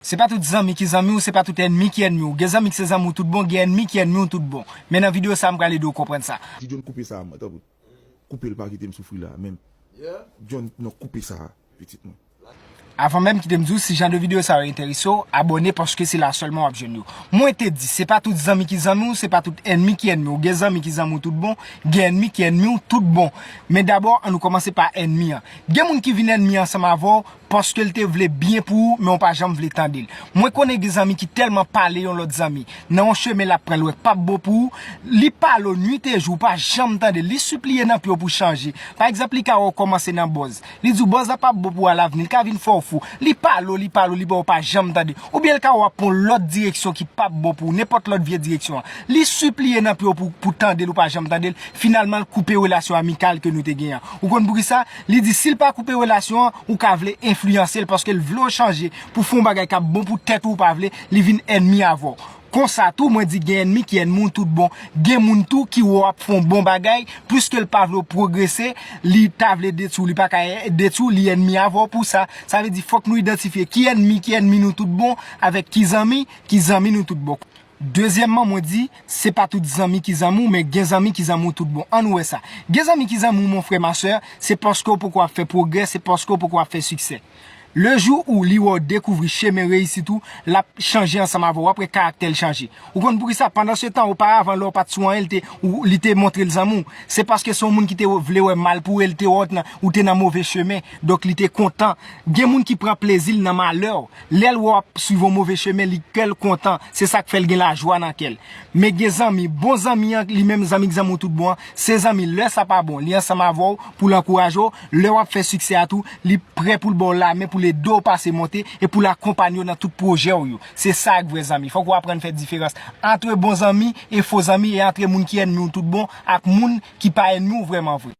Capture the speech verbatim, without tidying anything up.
Se pa tout zanmi ki zanmi w, se pa tout ènmi ki ènmi w. Gen zanmi ki se zanmi w tout bon, gen ènmi ki ènmi w tout bon. Men nan videyo sa a, m pral ede w konprann sa. Ti John, koupe sa, mwen, tanpri. Koupe l, pa kite m soufri la, menm. John, non, koupe sa, pitit mwen. Avan menm kite m di w, si jan de videyo sa yo enterese w, abòne, paske se la sèlman w ap jwenn yo. Mwen te di, se pa tout zanmi ki zanmi w, se pa tout ènmi ki ènmi w. Gen zanmi ki zanmi w tout bon, gen ènmi ki ènmi w tout bon. Men dabò, ann nou kòmanse pa ènmi an. Gen moun ki vin ènmi ansanm avè w, paske l te vle byen pou ou, men w pa janm vle tande l. Mwen konnen gen zanmi ki tèlman pale yon lòt zanmi, nan yon chemen l ap pran l wè k p ap bon pou ou, li pale w nuit e jou, w pa janm tande l. Li sipliye nan pye w pou chanje. Pa egzanp, li ka wè w kòmanse nan bòz. Li di w bòz la p ap bon pou ou alavni, li ka vin fè w fou. Li pale w, li pale w, li ba w pa janm tande. Oubyen li ka wè w ap pran yon lòt direksyon ki p ap bon pou ou, nenpòt lòt vye direksyon an. Li sipliye nan pye w pou, pou tande l, ou pa janm tande l. Finalman, l koupe relasyon amikal ke nou te genyen an. Ou konn poukisa? Li di si l pa koupe relasyon an, ou ka vle enfliyanse l paske l vle w chanje pou fè yon bagay k ap bon pou tèt ou, ou pa vle, li vin ènmi avè w. Konsa tou, mwen di gen ènmi ki ènmi w tout bon. Gen moun tou ki wè w ap fè yon bon bagay, pliske l pa vle w pwogrese, li ta vle detwi w, li pa ka detwi w, li ènmi avè w pou sa. Sa vle di fòk nou idantifye ki ènmi ki ènmi nou tout bon, avèk ki zanmi ki zanmi nou tout bon. Dezyèmman, mwen di, se pa tout zanmi ki zanmi w, men gen zanmi ki zanmi w tout bon. Ann wè sa. Gen zanmi ki zanmi w, mon frè, ma sè, se paske w poko ap fè pwogrè, se paske w poko ap fè siksè. Le jou ou li wè w dekouvri chemen reyisit ou, l ap chanje ansanm avè w, w ap wè karaktè l chanje. Ou konn poukisa? Pandan se tan, oparavan, lè w pa t sou anyen, li te, ou, li te montre l zanmi w. Se paske se yon moun ki te vle wè mal pou ou, e l te wè w t nan, ou te nan move chemen. Donk, li te kontan. Gen moun ki pran plezi l nan malè w. Lè l wè w ap swiv yon move chemen, li kè l kontan. Se sa k fè l gen lajwa nan kè l. Men gen zanmi, bon zanmi an, li menm zanmi k zanmi w tout bon an, se zanmi lè sa pa bon, li ansanm avè w pou l ankouraje w. Lè w ap fè siksè a tou, li prè pou l ba w lamen, pou l ede w pase monte e pou l akonpanye w nan tout pwojè w yo. Se sa k vrè zanmi. Fòk ou aprann fè diferans antre bon zanmi e fo zanmi e antre moun ki ènmi w tout bon ak moun ki pa ènmi w vrèman vre.